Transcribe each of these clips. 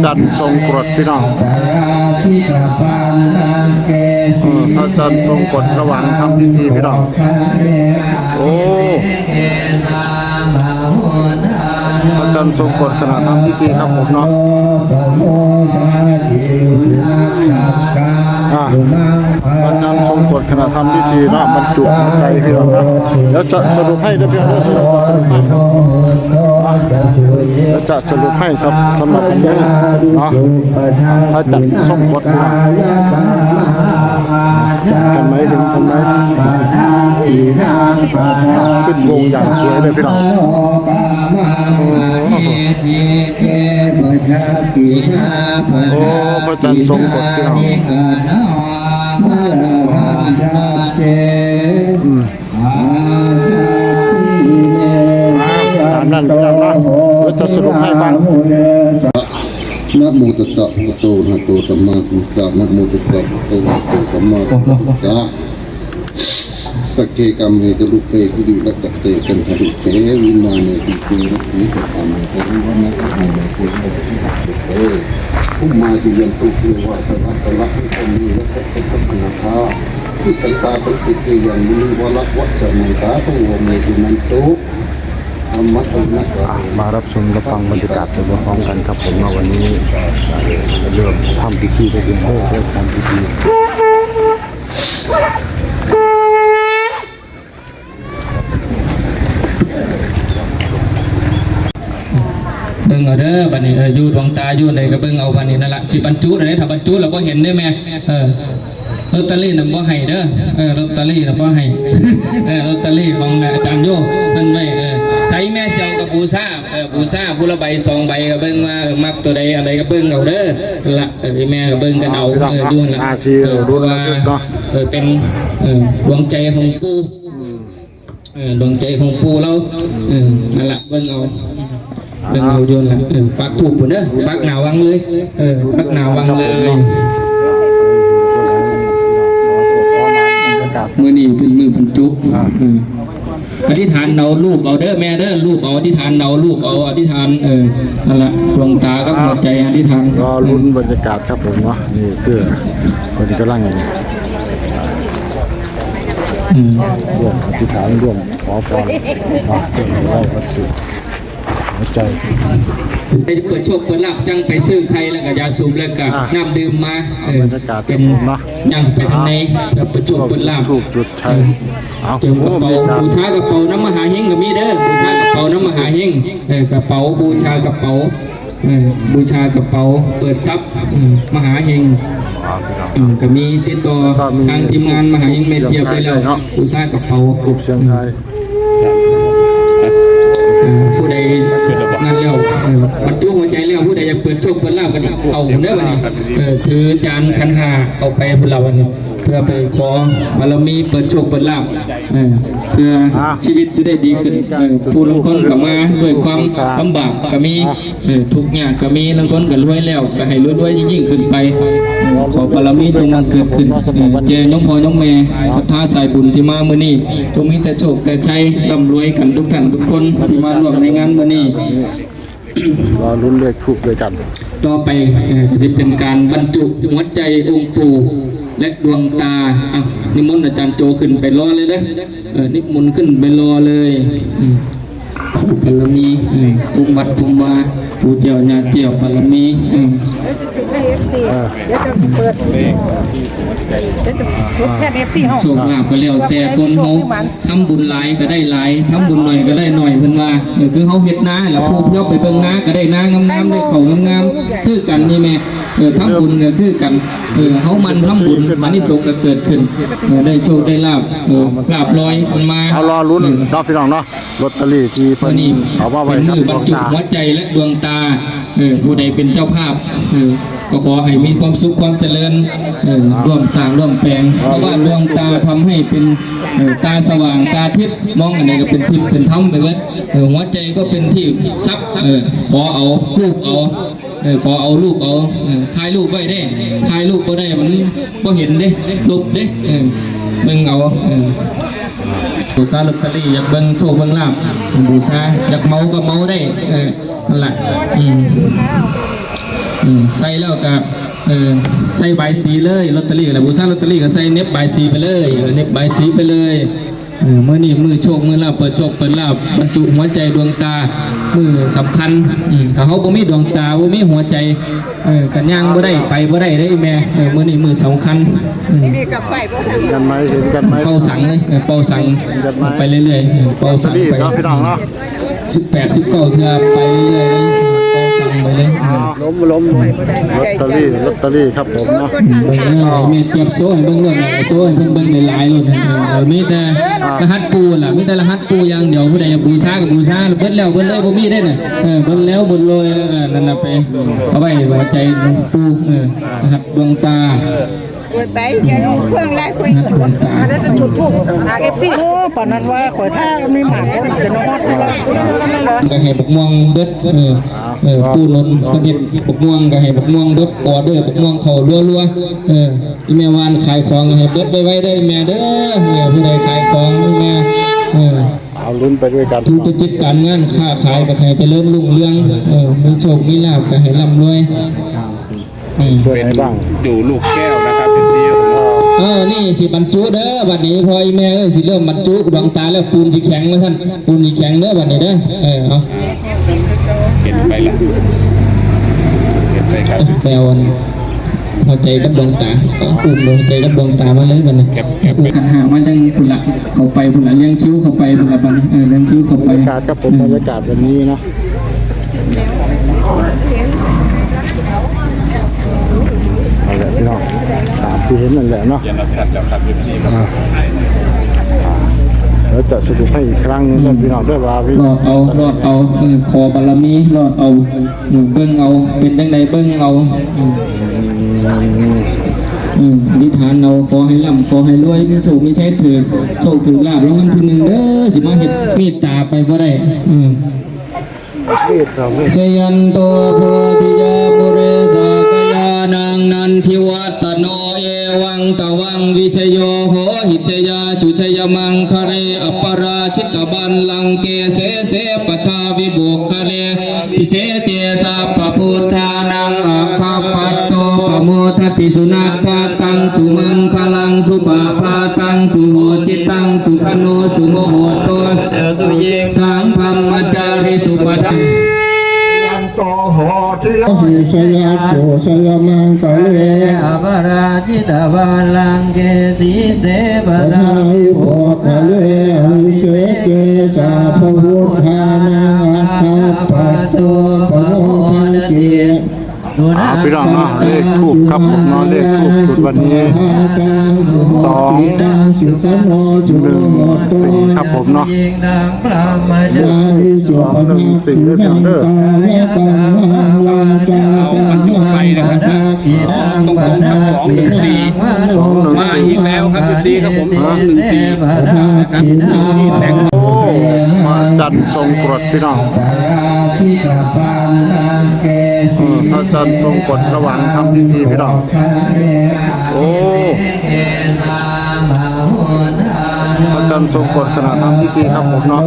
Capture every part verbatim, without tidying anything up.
จันทร์ทรงกรดพี่น้อง เออ พระจันทร์ทรงกรดระหว่างทำพิธีพี่น้อง โอ้ พระจันทร์ทรงกรดขณะทำพิธีครับผมเนาะ อ่ะ พระจันทร์ทรงกรดขณะทำพิธีนะ บรรจุหัวใจพี่น้องนะ เดี๋ยวจะสรุปให้นะพี่น้องนะ เดี๋ยวจะสรุปให้ครับ สำหรับวันนี้เนาะ พระจันทร์ทรงกรดนะ กันไหม เห็นกันไหม ขึ้นวงอย่างสวยเลยพี่น้อง โอ้ พระจันทร์ทรงกรดพี่น้อง อืม ตามนั้นพี่น้องเนาะ เดี๋ยวจะสรุปให้ฟัง นะโมตัสสะภะคะวะโตอะระหะโตสัมมาสัมพุทธัสสะ นะโมตัสสะภะคะวะโตอะระหะโตสัมมาสัมพุทธัสสะ สักเคกัมเมจะรูปเป กุริรัตเต กันทริเก วิมาเนติเก รัตติสัตตาเม ปะริวานะทะเม เต ภุมมาติยันตุเทวา สะระสะระ วิสเม ยัตตะ สัพพะนาคา ทิตันตา สันติเก ยัง มุนิวะระ วัชชะนันตา ตุวะเม สุนันตุ ธรรมะ สวนะ อ่ะ มารับชมรับฟังบรรยากาศไปพร้อมๆกันครับผม ว่าวันนี้จะเริ่มทำพิธีได้เพียงเท่าไหร่ ทำพิธี เบิ่งเอาเด้อ บัดนี้ เออ อยู่ดวงตาอยู่ใดก็เบิ่งเอา บัดนี้นั่นล่ะ สิบรรจุได้ ถ้าบรรจุแล้วบ่เห็นได้แม่ เออ ลอตเตอรี่น่ะบ่ให้เด้อ เออ ลอตเตอรี่น่ะบ่ให้ เออ ลอตเตอรี่ของอาจารย์โยเพิ่นไว้ เออ ถ้าอีแม่สิเอาก็บูชา เออ บูชาผู้ละใบสองใบก็เบิ่งว่า เออ มักตัวใดอันใดก็เบิ่งเอาเด้อ ละ เออ อีแม่ก็เบิ่งกันเอา เออ อยู่หั่นล่ะ อ่า ที่ เออ เพราะว่า เนาะ เออ เป็น เออ ดวงใจของปู่ เออ ดวงใจของปู่เรา เออ นั่นล่ะ เบิ่งเอา เบิ่งเอาอยู่หั่นล่ะ เออ ปักธูปพุ้นเด้อ ปักหน้าวังเลย เออ ปักหน้าวังเลย มื้อนี้เป็นมื้อบรรจุ อ่า เออ อธิษฐานเอา รูปเอาเด้อแม่เด้อ รูปเอา อธิษฐานเอา รูปเอา อธิษฐาน เออ นั่นล่ะ ดวงตากับหัวใจ อธิษฐาน รอลุ้นบรรยากาศครับผมเนาะ นี่คือคนกำลัง อืม ร่วมอธิษฐาน ร่วมขอพรเนาะ เพื่อไหว้วัตถุหัวใจ ไปเปิดโชคเปิดลาภ จั่งไปซื้อไข่แล้วก็ยาสูบแล้วก็ อ่ะ น้ำดื่มมา เออ บรรยากาศ เป็น ครับผมเนาะ ย่างไปทางใน เพื่อเปิดโชคเปิดลาภ จุดธูปจุดไข่ เออ เอา เตรียมกระเป๋า โอ้ มีการ บูชากระเป๋านำมหาเฮงก็มีเด้อ บูชากระเป๋านำมหาเฮง เออ กระเป๋า บูชากระเป๋า เออ บูชากระเป๋า เปิดทรัพย์ อืม มหาเฮง อืม ก็มีติดต่อ แล้วก็มี ทางทีมงานมหาเฮงแม่เจี๊ยบได้แล้ว เนาะ บูชากระเป๋า ธูปเสียงทาย อ่า ผู้ใดนั่นแล้ว เออ บรรจุหัวใจแล้ว ผู้ใดอยากเปิดโชคเปิดลาภกันอีก เข้าเด้อบัดนี้ เออ ถือจานขันห้าเข้าไปพุ้นละบัดนี้ เพื่อไปขอบารมีเปิดโชคเปิดลาภ เออ เพื่อ อ่ะ ชีวิตสิได้ดีขึ้น เออ ผู้ลางคนก็มาด้วยความลำบากก็มี เออ ทุกข์ยากก็มี ลางคนก็รวยแล้ว ก็ให้รวยๆยิ่งๆขึ้นไป เออ ขอบารมีจงบังเกิดขึ้น เออ แก่โยมพ่อโยมแม่ ศรัทธาสายบุญที่มามื้อนี้ จงมีแต่โชคแต่ชัย ร่ำรวยกันทุกท่านทุกคนที่มาร่วมในงานมื้อนี้ รอลุ้นเลขธูปด้วยกัน ต่อไป เอ่อ ก็จะเป็นการบรรจุหัวใจองค์ปู่และดวงตา อ่ะ นิมนต์อาจารย์โจขึ้นไปรอเลยเด้อ เออ นิมนต์ขึ้นไปรอเลย อืม ขอบารมี เออ ภูมิวัดภูมิวา ปู่เจ้าย่าแก้วบารมี เออ เดี๋ยวจะเปิด เดี๋ยวจะเปิดแทน เอฟซี เฮา โชคลาภก็แล้วแต่คนเฮา ทำบุญหลายก็ได้หลาย ทำบุญหน่อยก็ได้หน่อย เพิ่นว่า เออ คือเฮาเฮ็ดนาล่ะ ผู้เดียวไปเบิ่งนาก็ได้นางามๆ ได้ข้าวงามๆ คือกันนี่แม่ เออ ทำบุญก็คือกัน เออ เฮาหมั่นทำบุญ อานิสงส์ก็เกิดขึ้น เออ ได้โชคได้ลาภ เออ ลาภลอยมันมา เอารอลุ้น เออ เนาะพี่น้องเนาะ ลอตเตอรี่ที่เพิ่น มื้อนี้ เอามาไว้ เป็นมื้อบรรจุ กับดวงตา หัวใจและดวงตา เออ ผู้ใดเป็นเจ้าภาพ เออ ก็ขอให้มีความสุขความเจริญ เออ ร่วมสร้างร่วมแปลง เพราะว่าดวงตาทำให้เป็น เออ ตาสว่าง ตาทิพย์ มองอันใดก็เป็นทิพย์เป็นธรรมไปเบิด เออ หัวใจก็เป็นที่ทรัพย์ เออ ขอเอา รูปเอา เออ ขอเอา รูปเอา เออ ถ่ายรูปไว้เด้ ถ่ายรูปบ่ได้ มันบ่เห็นเด้ ลบเด้ เออ เบิ่งเอา เออ บูชาลอตเตอรี่ อยากเบิ่งโชคเบิ่งลาภ บูชา อยากเหมาก็เหมาได้ เออ นั่นล่ะ อืม อืม ใส่แล้วก็ เออ ใส่ใบายสีเลย ลอตเตอรี่อะไร บูชาลอตเตอรี่ก็ใส่เน็บใบายสีไปเลย เออ เน็บใบายสีไปเลย เออ มื้อนี้มื้อโชคมื้อลาภ เปิดโชคเปิดลาภ บรรจุหัวใจดวงตา มื้อสำคัญ อืม ถ้าเฮาบ่มีดวงตา บ่มีหัวใจ เออ ก็ย่างบ่ได้ ไปบ่ได้เด้อแม่ เออ มื้อนี้มื้อสำคัญ อืม กันไหม เห็นกันไหม เป่าสังเลย เออ เป่าสัง เห็นกันไหม ไปเรื่อยๆ เออ เป่าสัง ลอตเตอรี่ ไป เนาะพี่น้องเนาะ สิบแปด สิบเก้า เทื่อ ไปเรื่อยๆ เลย เป่าสังไปเลย เออ ล้มล้ม ลอตเตอรี่ ลอตเตอรี่ครับผมเนาะ เบิ่งเลย แม่เจี๊ยบโซ่ให้เบิ่งด้วยนะ โซ่ให้เพิ่นเบิ่งหลายๆ เลยนะ เออ มีแต่รหัสปู่ล่ะ มีแต่รหัสปู่อย่างเดียว ผู้ใดอยากบูชาก็บูชา เบิดแล้วเบิดเลย บ่มีได้น่ะ เออ เบิดแล้วเบิดเลย เออ นั่นน่ะไป เอาไว้ไว้ใจหลวงปู่ เออ รหัสดวงตา เปิดไป อย่าลงเครื่องไล่คุย รหัสดวงตา อันนั้นจะจุดธูปหา เอฟซี โอ้ ปานนั้นว่าข่อยถ้ามีหมากก็จะนอน ก็ให้บักม่วงเบิด เออ เออ ปู่นนท์เพิ่นเฮ็ดบักม่วง ก็ให้บักม่วงเบิด ออเดอร์บักม่วงเข้ารัวๆ เออ อีแม่วานขายของก็ให้เบิดไวๆ เด้อแม่เด้อ เออ ผู้ใดขายของแม่ เออ เอาลุ้นไปด้วยกัน ธุรกิจการงานค้าขายก็ให้เจริญรุ่งเรือง เออ มีโชคมีลาภก็ให้ร่ำรวย อืม เป็นอยู่ลูกแก้วนะครับ เอฟซี เออ นี่สิบรรจุเด้อ บัดนี้พ่ออีแม่เอ้ย สิเริ่มบรรจุดวงตาแล้ว ปูนสิแข็งมาท่าน ปูนสิแข็งเด้อ บัดนี้เด้อ เออ เอา เห็นไปละ เห็นไปครับ ไปเอาอันหัวใจกับดวงตา ก็อุ้มหัวใจกับดวงตามาเลยบัดนี้ แคป แคป อุ้มขันห้ามาจังพุ่นละ เข้าไปพุ่นละ เรียงคิวเข้าไปพุ่นละบัดนี้ เออ เรียงคิวเข้าไป บรรยากาศครับผม อืม บรรยากาศวันนี้เนาะ นั่นแหละพี่น้อง ตามที่เห็นนั่นแหละเนาะ เขียนชัดแล้วครับ เอฟซี ครับ อ่า อ่า เดี๋ยวจะสรุปให้อีกครั้งหนึ่ง อืม พี่น้องด้วยว่าวิ รอดเอา รอดเอา เออ ขอบารมี รอดเอา เออ เบิ่งเอา เป็นจังใดเบิ่งเอา อืม อืม อธิษฐานเอา ขอให้ร่ำ ขอให้รวย มีโชค มีชัย ถืกโชค ถืกลาภ รางวัลที่หนึ่งเด้อ สิมาเฮ็ดเมตตาไปบ่ได้ อืม เมตตา เมตตา Jayanto bodhiyā mūle sakyānaṃ nandivaḍḍhano, evaṃ tvaṃ vijayo hohi, jayassu jayamaṅgale, aparājitapallaṅke, sīse paṭhavipokkhare, abhiseke sabbabuddhānaṃ aggappatto pamodati. Sunakkhattaṃ sumaṅgalaṃ supabhātaṃ suhuṭṭhitaṃ, sukhaṇo sumuhutto ca suyiṭṭhaṃ brahmacārisu. Jayanto bodhiyā hohi, jayassu jayamaṅgale, aparājitapallaṅke, sīse paṭhavipokkhare, abhiseke sabbabuddhānaṃ aggappatto pamodati. อ่า พี่น้องเนาะ เลขธูปครับผมเนาะ เลขธูปชุดวันนี้ สองหนึ่งสี่ ครับผมเนาะ สองหนึ่งสี่ ด้วยพี่น้องเด้อ เอามันอยู่ไกลนะครับ ต้องบอกครับ สองหนึ่งสี่ สองหนึ่งสี่ มาอีกแล้วครับ เอฟซี ครับผม สองหนึ่งสี่ นะครับ โอ้ พระจันทร์ทรงกรดพี่น้อง เออ พระจันทร์ทรงกรดระหว่างทำพิธีพี่น้อง โอ้ พระจันทร์ทรงกรดขณะทำพิธีครับผมเนาะ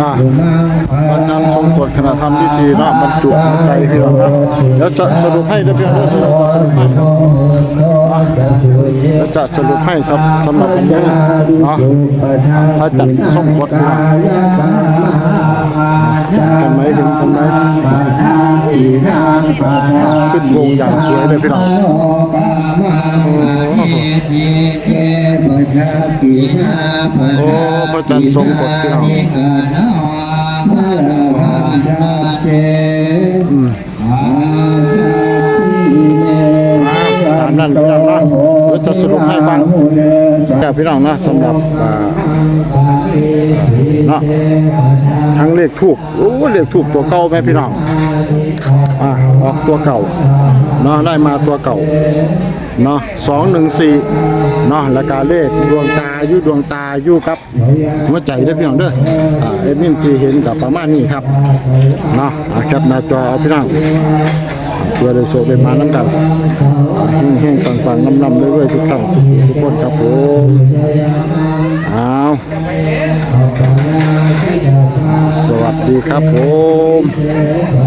อ่ะ พระจันทร์ทรงกรดขณะทำพิธีเนาะ บรรจุหัวใจพี่น้องเนาะ เดี๋ยวจะสรุปให้เด้อพี่น้องเด้อ เดี๋ยวจะสรุปให้ครับ สำหรับวันนี้เนาะ พระจันทร์ทรงกรดพี่น้อง กันไหม เห็นกันไหม ขึ้นวงอย่างสวยเลยพี่น้อง โอ้โห โอ้ พระจันทร์ทรงกรดพี่น้อง อืม ตามนั้นพี่น้องเนาะ เดี๋ยวจะสรุปให้ฟัง ครับพี่น้องเนาะ สำหรับ อ่า เนาะ ทั้งเลขธูป โอ้ เลขธูปตัวเก่าไหมพี่น้อง อ่ะ ออกตัวเก่า เนาะ ได้มาตัวเก่า เนาะ สองหนึ่งสี่ เนาะ แล้วก็เลขดวงตาอยู่ ดวงตาอยู่กับหัวใจเด้อพี่น้องเด้อ อ่า แอดมินที่เห็นก็ประมาณนี้ครับ เนาะ อ่ะ แคปหน้าจอเอาพี่น้อง เพื่อได้โชคได้มานำกัน อ่ะ เฮงๆ ปังๆ ร่ำๆ รวยๆ ทุกท่านทุกคนครับผม อ้าว สวัสดีครับผม